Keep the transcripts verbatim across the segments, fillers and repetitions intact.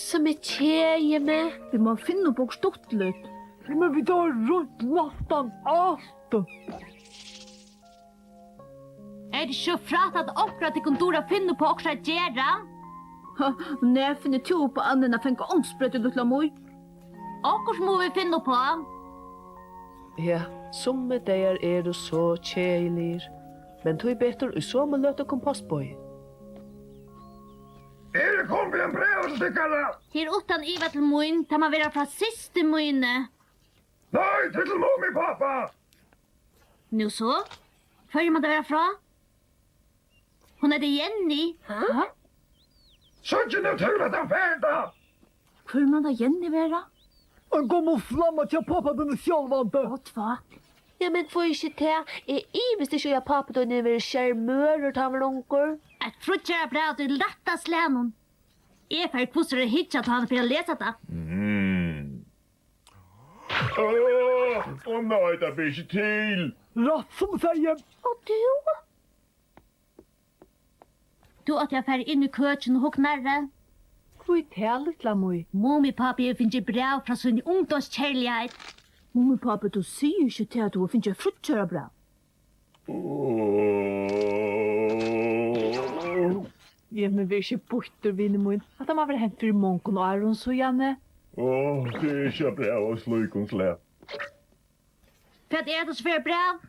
Sum eg keði meg. Vit mugu finna upp okkurt stuttligt. Men vit hava roynt næstan alt. Er tað ikki so frægt, at onkur av tykkum dugir at finna upp á okkurt at gera? Ha, nær finnur tú upp á annað enn at fanga ongspreyt, lítla Mý? Okkurt mugu vit finna upp á. Ja, summir dagar eru so keðiligir, men tíbetur í somu løtu kom postboðið. Eg eri komin við einum brævi til tykkara. Tað er uttan iva til mín, tað má vera frá systur míni. Nei, tað er til Mumipápa. Nú so, hvørjum má tað vera frá? Hon eitur Jenny. Ha? Síggj nú til, at hann fer tá. Hvør man tað Jenny vera? Ein gomul flamma hjá pápa tín sjálvandi. Ó, tvætl. Ja, men hví ikki tað? Eg ivist ikki í, at pápi tín hevur verið sjarmørur, tá hann var ungur. Eitt fríggjarabræv av tí lætta slagnum. Eg fari hvussu er at hyggja, tá hann fer at lesa tað. Mm. Ó, ó nei, tað ber ikki til. Rætt sum eg segði. Og tú? Tú átti at farið inn í køkin og hugt nærri. Hví tað, lítla Mý? Mumipápi hevur fingið bræv frá síni ungdómskærligheit. Mumipápi, tú sigur ikki tað, at tú hevur fingið eitt fríggjarabræv. Ja, men ver ikki býttur, vinur mín. Hatta má vera hent fyri mongum árum síðani. Ó, tað er ikki eitt bræv av slíkum slag. Hvat er hetta so fyri bræv?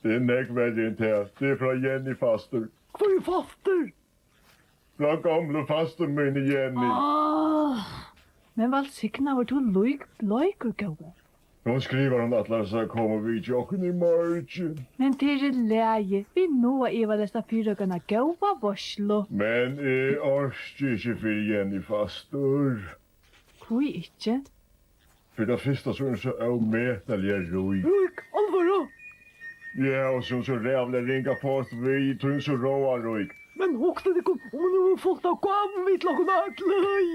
Tað er nógv verri enn tað. Tað er frá Jenny fastur. Hvør er fastur? Frá gomlu fastur míni, Jenny. Áh, men vælsignaður, tú ert líkbleikur, góði. Hon skrivar, hon ætlar sær at koma við hjá okkum í morgin. Men tað er í lagi. Vit náa ivaleyst at fyrireika eina góða veitslu. Men eg orki ikki fyri Jenny fastur. Hví ikki? Fyri tað fyrsta, so er hon so ómetaliga rík. Rík? Álvara? Ja, og so er hon so ræðuliga ring at fáast við, tí hon er so ráðarík. Men hugsið tykkum, um hon hevur fult av gávum við til okkum øll.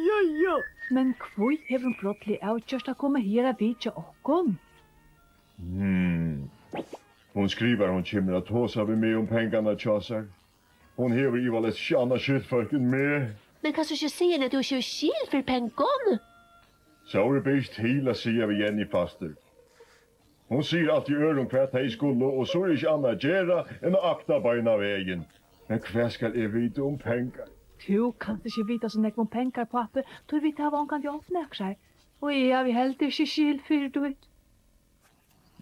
Ja, ja. Men hví hevur hon brádliga avgjørt at koma her at vitja okkum? Hmm. Hon skrivar, hon kemur at tosa við meg um pengarnar hjá sær. Hon hevur ivaleyst ikki annað skyldfólk enn meg. Men kanst tú ikki siga henni, at tú ikki hevur skil fyri pengum? Sóri ber ikki til at siga við Jenny fastur. Hon sigur altíð øðrum, hvat tey skulu, og so er ikki annað at gera enn at akta beinanvegin. Men hvat skal eg vita um pengar? Tú kanst ikki vita so nógv um pengar, pápi, tí vit hava ongantíð átt nakrar. Og eg havi heldur ikki skil fyri tí.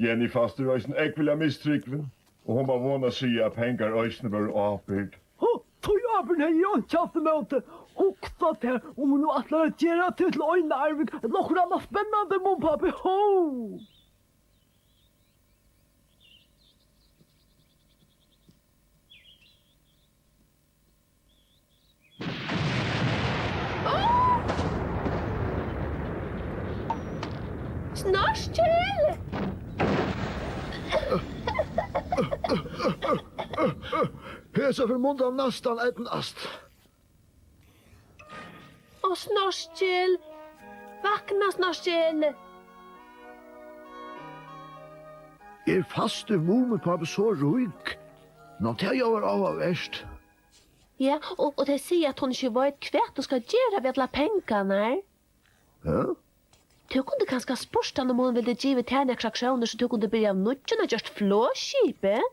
Jenny fastur er eisini ógvuliga mistrúgvin, og hon var von at siga, at pengar eisini vóru ábyrgd. Hó, tí ábyrgd hevði eg einki havt ímóti. Hugsa tær, um hon nú ætlar at gera teg til eina arving, ella okkurt annað spennandi, Mumipápi, hó! Snorkil! Hesa ferð mundi hann næstan eydnast. Ó, Snorkil! Vakna, Snorkil! Er fastur Mumipápi so rík? Ná, tað ljóðar áhugavert. Ja, og, og tey siga, at hon ikki veit, hvat hon skal gera við allar pengarnar. Ja? Tú kundi kanska spurt hann, um hon vildi givið tær nakrar krónur, so tú kundi byrjað av nýggjum og gjørt flogskipið.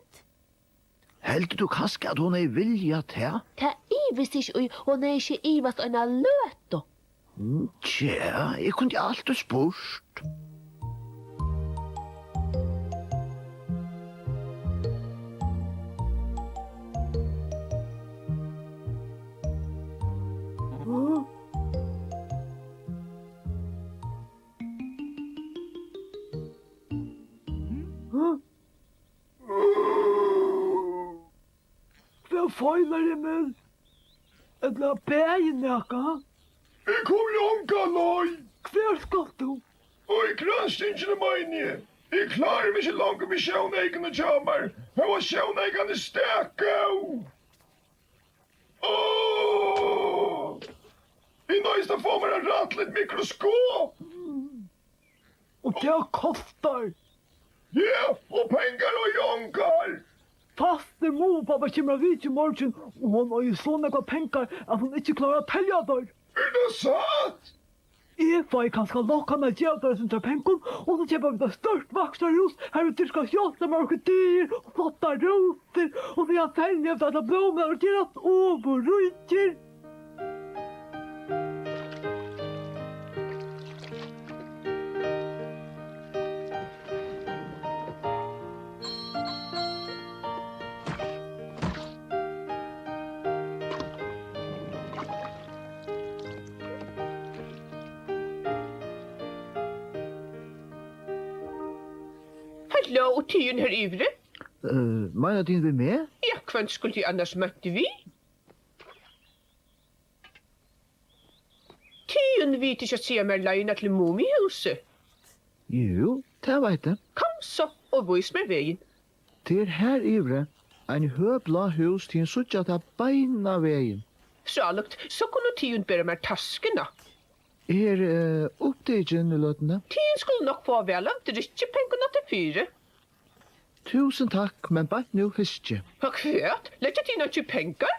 Heldur tú kanska, at hon hevði viljað tað? Tað ivist ikki í, hon hevði ikki ivast eina løtu. Mm, tja, eg kundi altíð spurt. Hvat feilar, Emil? Ella bagir nakað? Eg komi onga leið. Hvar skalt tú? Í granskinginum, meini eg. Eg klári meg ikki longur við sjóneykuni hjá mær. Hóast sjóneykan er stak góð. Áh! Eg noyðist at fáa mær eitt rættiligt mikroskop. Og tað kostar. Ja, og pengar og jongar. Fastur Mumipápi kemur at vitja í morgin, og hon eigur so nógvar pengar, at hon ikki klárar at telja teir. Er tað satt? Eg fái kanska lokkað meg at geva tær eitt sindur av pengum, og so keypa vit eitt stórt vakstrarhús, har vit dyrka sjáldsamar orkideir og flottar rósir, og so selja vit allar blómurnar og gerast ovurríkir. Halló, og tygum her yviri? Eh, meinar tú við meg? Ja, hvønn skuldi eg annars meint við? Tygum vita ikki at siga mær leiðina til Mumihúsið? Jú, tað veit eg. Kom so og vís mær vegin. Tað er har yviri. Eini høg blá hús, tygum síggja tað beinan vegin. Frálíkt, so kunnu tygum bera mær taskuna. Eg eri, eh, upptikin í løtuni. Tygum skulu nokk fáa væl av drykkjupengum afturfyri. Túsund takk, men beint nú fyrst ikki. Ha, hvat? Leggja tygum ikki pengar?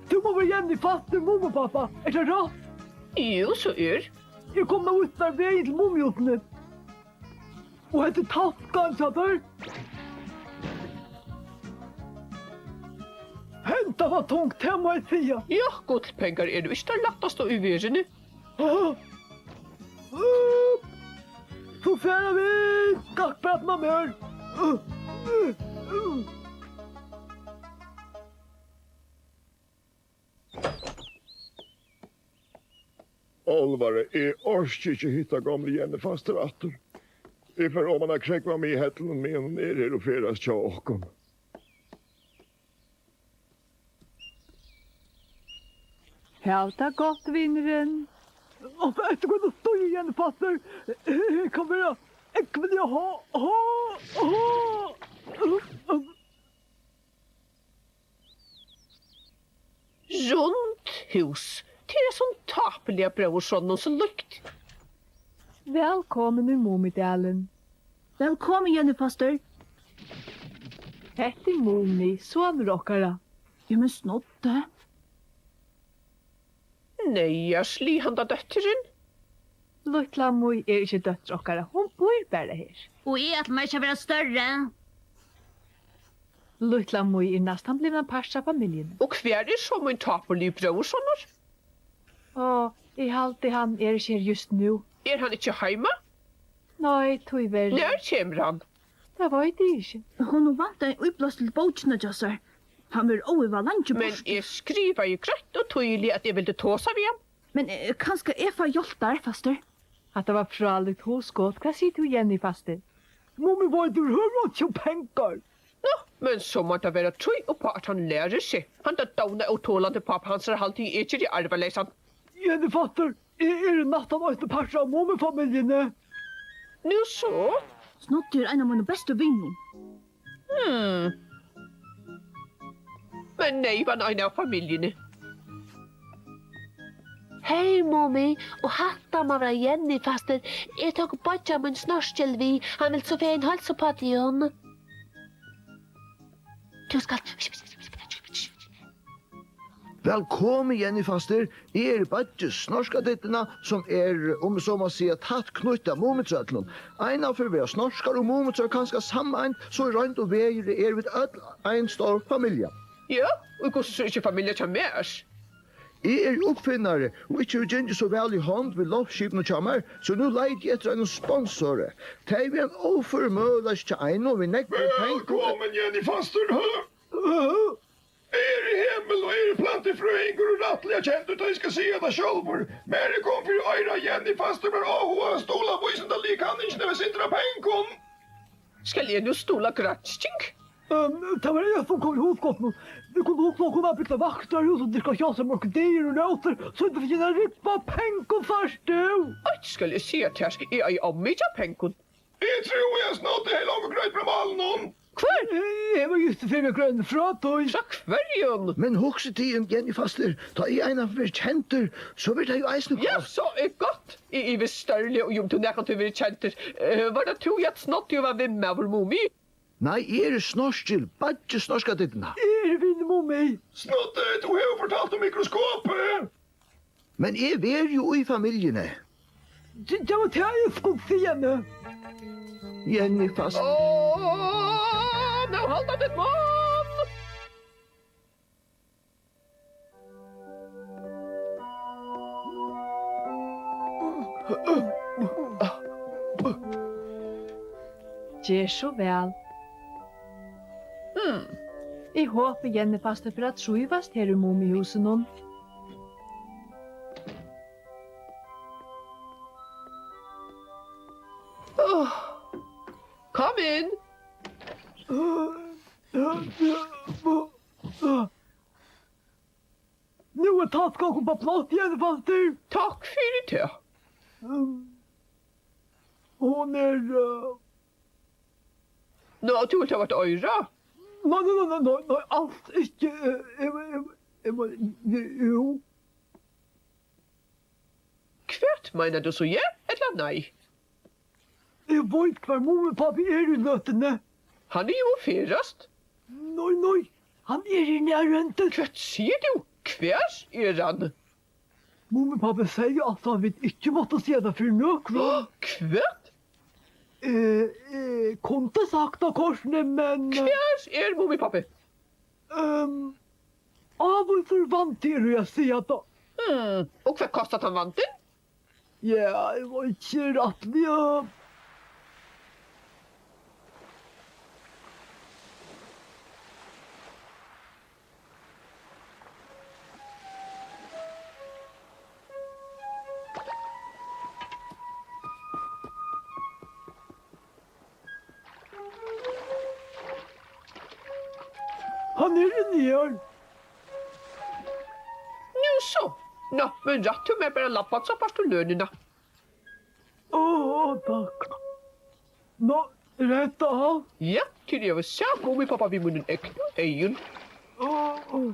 Tú má vera Jenny fastur Mumipápa, er tað rætt? Jú, so er. Eg kom nú út av vegi til Mumihúsini. Og hetta er taskan hjá tær. Hetta var tungt, tað má eg siga. Ja, gullpengar eru ikki tær lættastu í verðini. So fara vit. Gakk bara til mamma her. Álvara, eg orki ikki hitta gomlu Jenny fastur aftur. Eg fari oman at krógva meg í hellunum, meðan hon er her og ferðast hjá okkum. Hav tað gott, vinurin. Og eftir hvønn stíg Jenny fastur, eg kann vera ógvuliga há, há, há. Rund hús. Tað er sum tápuliga bróðursonum so líkt. Vælkomin í Mumidalin. Vælkomin, Jenny fastur. Hetta er Mumi, sonur okkara. Ja, men Snoddi. Nei, ja, slihandadóttirin. Lítla Mý er ikki dóttir okkara, hon býr bara her. Og eg ætli mær ikki at vera størri. Lítla Mý er næstan blivin ein partur av familjuni. Og hvar er so mín tápuligi bróðursonur? Á, eg haldi, hann er ikki her júst nú. Er hann ikki heima? Nei, tíverri. Nær kemur hann? Tað veit eg ikki. Honum vantar ein íblástur til bókina hjá sær. Hann verður óivað leingi burtur. Men eg skrivaði greitt og týðiliga, at eg vildi tosa við hann. Men, eh, kanska eg fái hjálpt tær, fastur? Hatta var frálíkt hugskot. Hvat sigur tú, Jenny fastur? Mumi veit yvirhøvur einki um pengar. Nå, men so má tað vera tíð uppá, at hann lærir seg. Handan dónaótolandi pápa hansara haldi eg geri arvaleysan. Jenny fastur, eg eri næstan eisini partur av Mumifamiljuni. Nú so? Snoddi er ein av mínum bestu vinum. Hmm. Men neyvan ein av familjuni. Hey, Mumi, og hatta má vera Jenny fastur. Eg tók beiggja mín Snorkil við. Hann vil so fegin heilsa uppá tygum. Tú skalt. Vælkomin, Jenny fastur. Eg eri beiggi Snorkadittuna, sum er, um eg so má siga, tætt knýtt at Mumitrøllinum. Einaferð verða snorkar og mumitrøll kanska sameind, so í roynd og veru eru vit øll ein stór familja. Ja, og hvussu so ikki familja hjá mær? Eg eri uppfinnari, og ikki hevur gingið so væl í hond við loftskipinum hjá mær, so nú leiti eg eftir einum sponsori. Tey við ein óførur møguleiki hjá einum við nógvum pengum. Vælkomin, Jenny fastur. Eg eri Hemul og eri plantufrøðingur og rættiliga kendur, tá eg skal siga tað sjálvur. Mær er komið fyri oyra, Jenny fastur var áhugað at stuðla vísindaligu kanningini við eitt sindur av pengum. Skal eg nú stuðla gransking? Ehm, tað var eg, sum kom í hugskotið. Vit kunnu hugsa okkum at byggja vakstrarhús og dyrka sjáldsamar orkideir og rósir, so vit finna ríkt av pengum, sært tú. Eitt skal eg siga tær, eg eigi ov mikið av pengum. Eg trúði, at Snoddi hevði longu greitt frá málinum. Hvør? Eg var júst í ferð við at greiða frá tí. Frá hvørjum? Men hugsið tygum, Jenny fastur, tá ið ein verður kendur, so verður tað jú eisini gott. Ja, so er gott. Eg ivist stórliga í, um tú nakrantíð verður kendur. Eh, var tað tú, ja, Snoddi, og var vinmaður Mumi? Nei, eg eri Snorkil, beiggi Snorkadittuna. Eg eri vinur Mumi. Snotti, tú hevur fortalt um mikroskopið. Men eg eri jú í familjuni. Tað, tað var tað, eg skuldi siga henni. Jenny fast. Áh, nú halda tit mun! Ger so væl. Hmm. Eg hopi, Jenny fastur fer at trívast her í Mumihúsinum. Áh, kom inn. Nú er taskan komin upp á pláss, Jenny fastur. Takk fyri tað. Ehm, hon er, eh, Nú, tú vilt hava eitt oyra? Nei, nei, nei, nei, nei, nei, als ikki. Eh, eg, eg, eg, eg, jú. Hvat meinar tú so, ja ella nei? Eg veit, hvar Mumipápi er í løtuni. Hann er jú at ferðast. Nei, nei, hann er í nærhendis. Hvat sigur tú? Hvar er hann? Mumipápi segði, at hann vit ikki máttu siga tað fyri nøkrum. Hvat? Eh, eh, kundi sagt tað kortini, men, eh, Hvar er Mumipápi? Ehm, ávísur vandi er í at siga tað. Hmm, og hvat kostar tann vandin? Ja, eg veit ikki rættiliga. Hann er inni her. Nú so. Ná, men rætt tú mær bara labban, so fært tú lønina. Áh, takk. Ná, er hetta alt? Ja, tí eg havi sæð Mumipápa við mínum egnu eygum. Áh, áh.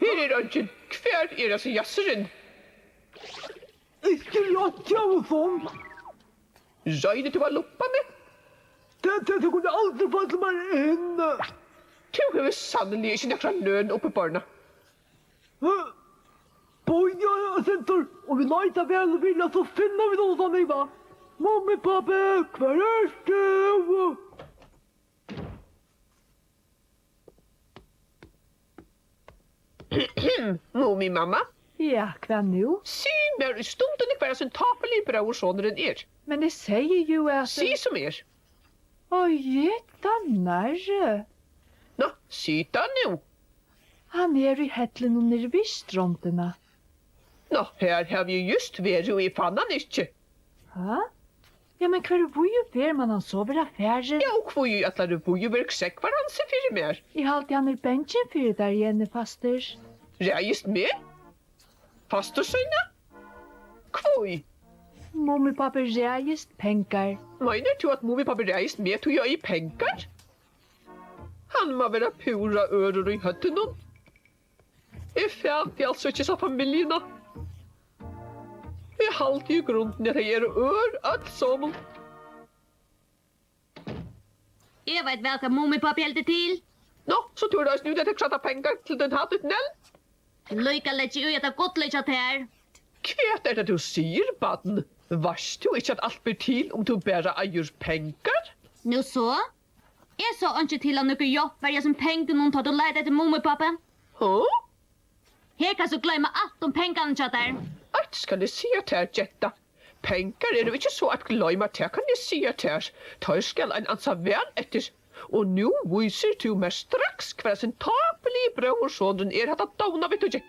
Her er eingin. Hvar er hasin jassurin? Ikki rætt hjá honum. Roynir tú at lumpa meg? Tað, tað, tað kundi aldri fallið mær inn. Tú hevur sanniliga ikki nakra løn uppiborna. Bíða eitt sindur, um vit leita væl og virðiliga, so finna vit ongan iva. Mumipápi, hvar ert tú? Mumimamma? Ja, hvat nú? Sig mær í stundini, hvar hasin tápiligi bróðursonurin er. Men eg segði jú at Sig sum er. Oj, jøtta nærri. Ná, sig tað nú. Hann er í hellinum niðri við strondina. Ná, her havi eg júst verið og eg fann hann ikki. Ha? Ja, men hvar í víðu verð man hann so vera farin? Ja, og hví í allari víðu verð krógvar hann seg fyri mær? Eg haldi, hann er bangin fyri tær, Jenny fastur. Ræðist meg? Fastur sína? Hví? Mumipápi ræðist pengar. Meinar tú, at Mumipápi ræðist meg, tí eg eigi pengar? Hann má vera púra ørur í høvdinum. Eg fati altso ikki hesa familjuna. Eg haldi í grundini, at tey eru ør øll somul. Eg veit væl, hvat Mumipápi heldur til. Nú, so tú ert eisini úti eftir at kradda pengar til tín hátignar? Líka leggi eg í hetta gullið hjá tær. Hvat er tað, tú sigur, barn? Veitst tú ikki, at alt ber til, um tú bara eigur pengar? Nú so? Eg sá einki til, at nøkur hjálp var í hasum pengunum, tá tú leitaði eftir Mumipápa. Huh? Her kanst tú gloyma alt um pengarnar hjá tær. Eitt skal eg siga tær, genta. Pengar eru ikki so at gloyma, tað kann eg siga tær. Teir skal ein ansa væl eftir. Og nú vísir tú mær straks, hvar hasin tápiligi bróðursonurin er, hatta dovna vittugi.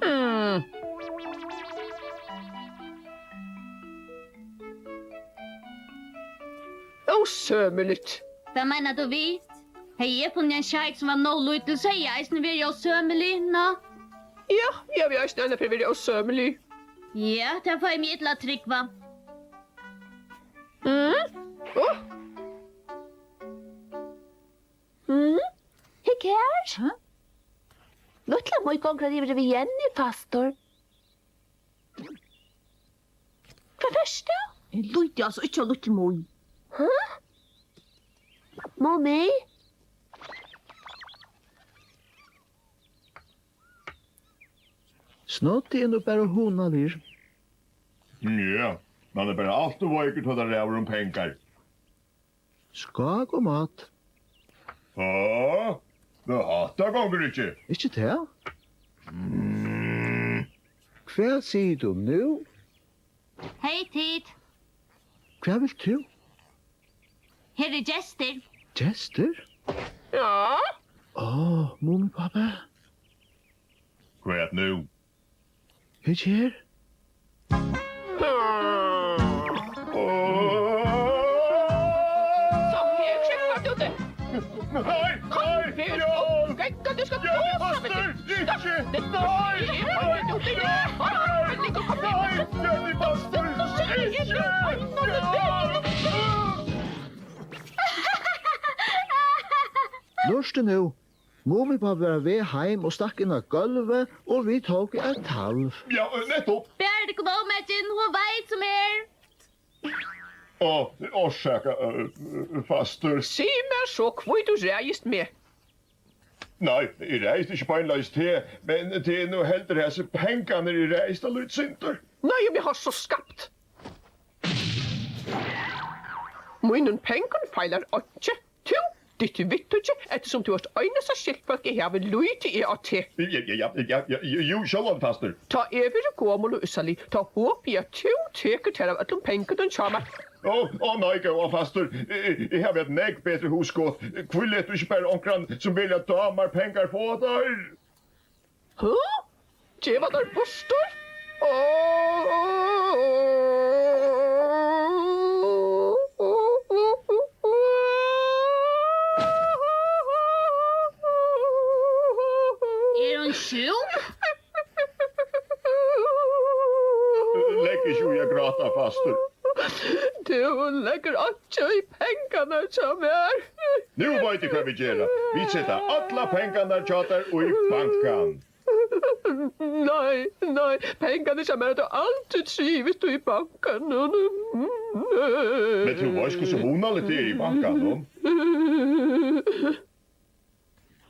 Hmm. Ósømiligt. Hvat meinar tú við? Hevði eg funnið ein sjeik, sum var nóg lítil, so hevði eg eisini verið ósømilig, ná. Ja, eg havi eisini einaferð verið ósømilig. Ja, tað fái eg meg illa at trúgva. Mm? Áh. Mm? Hygg her. Hæ? Má eg ganga yvir við Jenny, fastur? Hvar fert tú? Eg líti altso ikki á lítlu Mý. Hæ? Mumi? Snoddi er nú bara hugnaligur. Ja, hann er bara alt ov veikur, tá tað ræður um pengar. Skák og mát. Á, men hatta gongur ikki. Ikki tað? Mm. Hvat sigur tú nú? Hey, tit. Hvat vilt tú? Her eru gestir. Gestir? Ja? Á, Mumipápi. Hvat nú? Hygg her. Nei, nei, Jón! Jón, fastur, ikki! Nei, nei, nei, Jón, fastur, ikki! Jón! Lurtið nú. Mumipápi var á veg heim og stakk inn á gólvið, og vit tóku eitt talv. Ja, nettupp. Berið tykkum ómatin, hon veit sum er. Á, orsaka, øh, fastur. Sig mær so, hví tú ræðist meg. Nei, eg ræðist ikki beinleiðis teg, men tað er nú heldur hasir pengarnir, eg ræðist eitt lítið sindur. Nei, um eg havi so skapt. Mínum pengum feilar einki. Tú, títt viðtøki, eftirsum tú ert einasta skyldfólk, eg havi, líti eg á teg. Ja, ja, ja, ja, ja, jú, sjálvandi, fastur. Tá eg verði gomul og ússalig, tá hopi eg, at tú tekur tær av øllum pengunum hjá mær. Ó, ó nei, góða fastur, eg, eg havi eitt nógv betri hugskot. Hví letur tú ikki bara onkran, sum veruliga dámar pengar, fáa teir? Huh? Geva teir burtur? Er hon sjúk? Legg ikki í at gráta, fastur. Tú leggur einki í pengarnar hjá mær. Nú veit eg, hvat vit gera. Vit seta allar pengarnar hjá tær í bankan. Nei, nei, pengarnir hjá mær hava aldri trivist í bankanum. Men tú veitst, hvussu hugnaligt tað er í bankanum.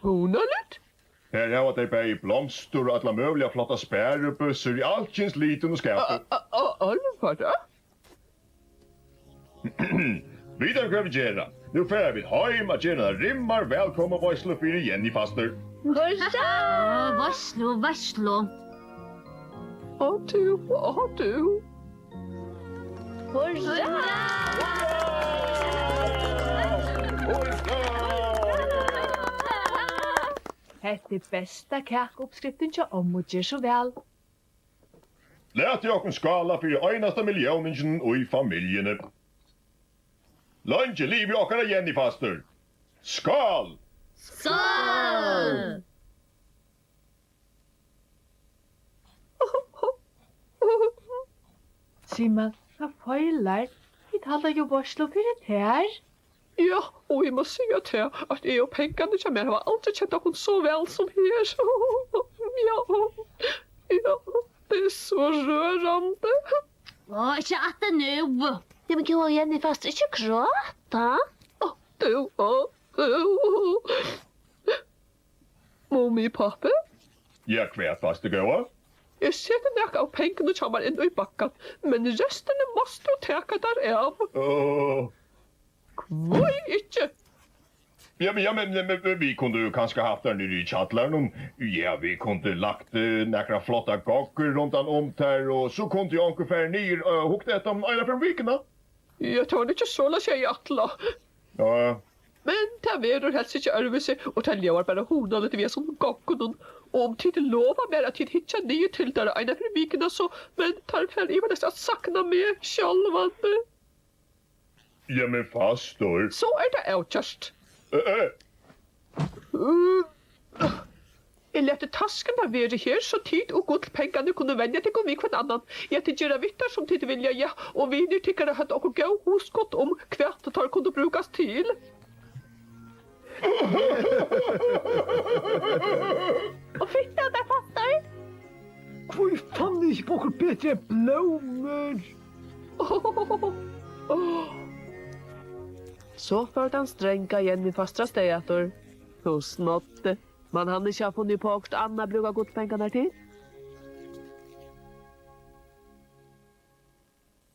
Hugnaligt? Her hava tey bæði blomstur og allar møguligar flottar sparibøssur í alskyns litum og skapi. Á, á, á, álvara? Vita tit, hvat vit gera? Nú fara vit heim at gera eina rimmar vælkomuveitslu fyri Jenny fastur. Hurra! Á, veitslu, veitslu. Á, tú, á, tú. Hurra! Hetta er besta kakuuppskriftin hjá ommu, ger so væl. Latið okkum skála fyri einasta millióningin í familjuni. Leingi livi okkara Jenny fastur. Skál! Skál! Sig mær, hvat feilar? Vit halda jú veitslu fyri tær. Ja, og eg má siga tað, at eg og pengarnir hjá mær hava aldri kent okkum so væl sum her. Ja, ja, tað er so rørandi. Á, ikki aftur nú. Ja, men góða Jenny fastur, ikki gráta. Á, tú, á, tú. Mumipápi? Ja, hvat, fastur góða? Eg seti nakað av pengunum hjá mær inn í bankan, men restina mást tú taka tær av. Áh. Hví ikki? Ja, men, ja, men, men, men vit kundu kanska havt tær niðri í kjallaranum. Ja, vit kundu lagt, eh, nakrar flottar goggur rundan um tær, og so kundi onkur farið niður og hugt eftir teimum eina ferð um vikuna. Ja, tað var nú ikki soleiðis, eg ætlaði. Ja. Men tað verður helst ikki øðrvísi, og tað ljóðar bara hugnaligt við hesum goggunum. Og um tit lova mær, at tit hyggja niður til teirra eina ferð um vikuna, so, men tær fara ivaleyst at sakna meg sjálvandi. Ja, men fastur. So er tað avgjørt. Eh, eh. Eg lati taskuna vera her, so tit og gullpengarnir kunnu venja tykkum við hvønn annan. Ja, tit gera við tær, sum tit vilja, ja, og vinir tykkara høvdu okkurt gott hugskot um, hvat teir kundu brúkast til. Og fitt av tær Okkurt betri enn blómur. So fór tann stranga Jenny fastur á stað aftur. Tú snoddi. Man hann ikki hava funnið upp á okkurt annað at brúka gullpengarnar til?